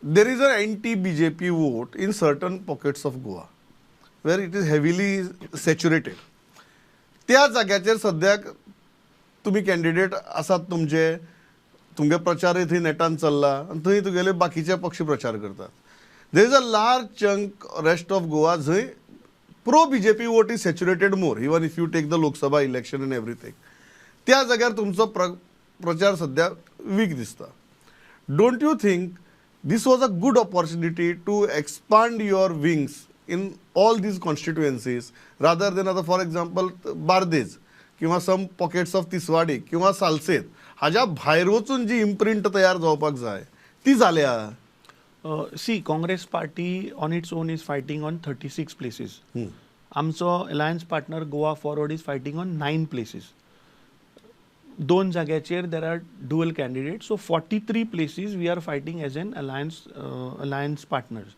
There is a anti BJP vote in certain pockets of Goa where it is heavily saturated. त्या जाग्याचेर सद्याक तुमी candidate आसात तुमचे, तुमगे प्रचारय थंय नेटान चल्ला आनी थंय तुगेले बाकीचे पक्ष प्रचार करतात. There is a large chunk rest of Goa जंय pro BJP vote is saturated more, even if you take the Lok Sabha election and everything. त्या जाग्यार तुमचो प्रचार सद्या वीक दिसता. Don't you think this was a good opportunity to expand your wings in all these constituencies rather than आतां for example Bardez किंवा सम pockets of Tiswadi किंवा सालसेत हाज्या भायर वचून जी इम्प्रिंट तयार जावपाक जाय ती जाल्या? See, Congress Party on its own is fighting on 36 places. आमचो alliance partner Goa Forward is fighting on 9 places. दोन जाग्याचेर there are dual candidate, so 43 places we are fighting as an alliance partners.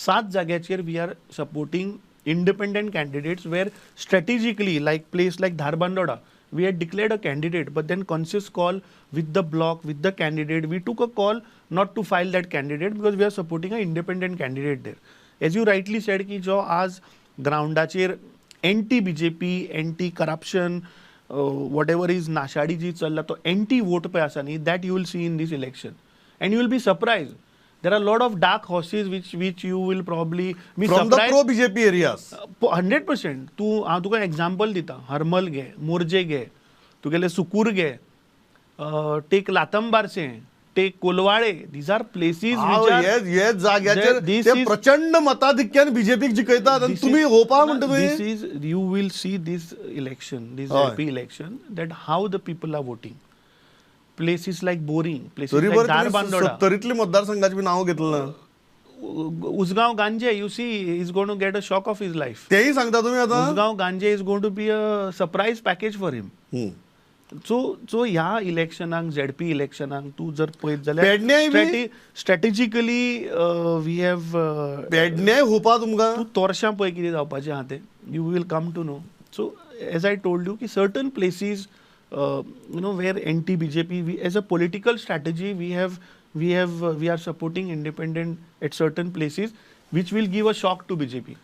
सात जाग्याचेर we are supporting independent candidates, where strategically, like place like Dharbandora, we had declared a candidate, but then conscious call with the bloc, with the candidate, we took a call not to file that candidate because we are supporting an independent candidate there. As you rightly said की जो आज ग्रावंडाचेर anti BJP, anti corruption, whatever is नाशाडी जी चल्ला, तो anti vote पळय आसा न्ही, that you will see in this election and you will be surprised. There are lot of dark horses which you will probably be from the pro BJP areas. 100%. तूं, हांव तुका example दिता, हरमल घे, मोरजे घे, तुगेले सुकूर घे, take Latambarse, take Colvale, these are places. हे जाग्याचेर ते प्रचंड मताधिक्यान बीजेपीक जिखयतात आनी तुमी होपा म्हणटा. This is, you will see this election, this ZP election, that how the people are voting. Places like Borim, places like Dharbandora. सत्तरीतले मतदारसंघाची बी नांव घेतलं ना. Usgao Ganje, you see, is going to get a shock of his life. तेही सांगता तुम्ही आता. Usgao Ganje is going to be a surprise package for him. So ह्या इलेक्शनाक, ZP इलेक्शनाक तूं जर पळयत जाल्यार स्ट्रॅटेजिकली we have पेडण्याय होपा तुमकां. तूं तोरशां पळय कितें जावपाचें आहा तें, you will come to know. So as I told you की certain places where anti BJP, we as a political strategy we are supporting independent at certain places, which will give a shock to BJP.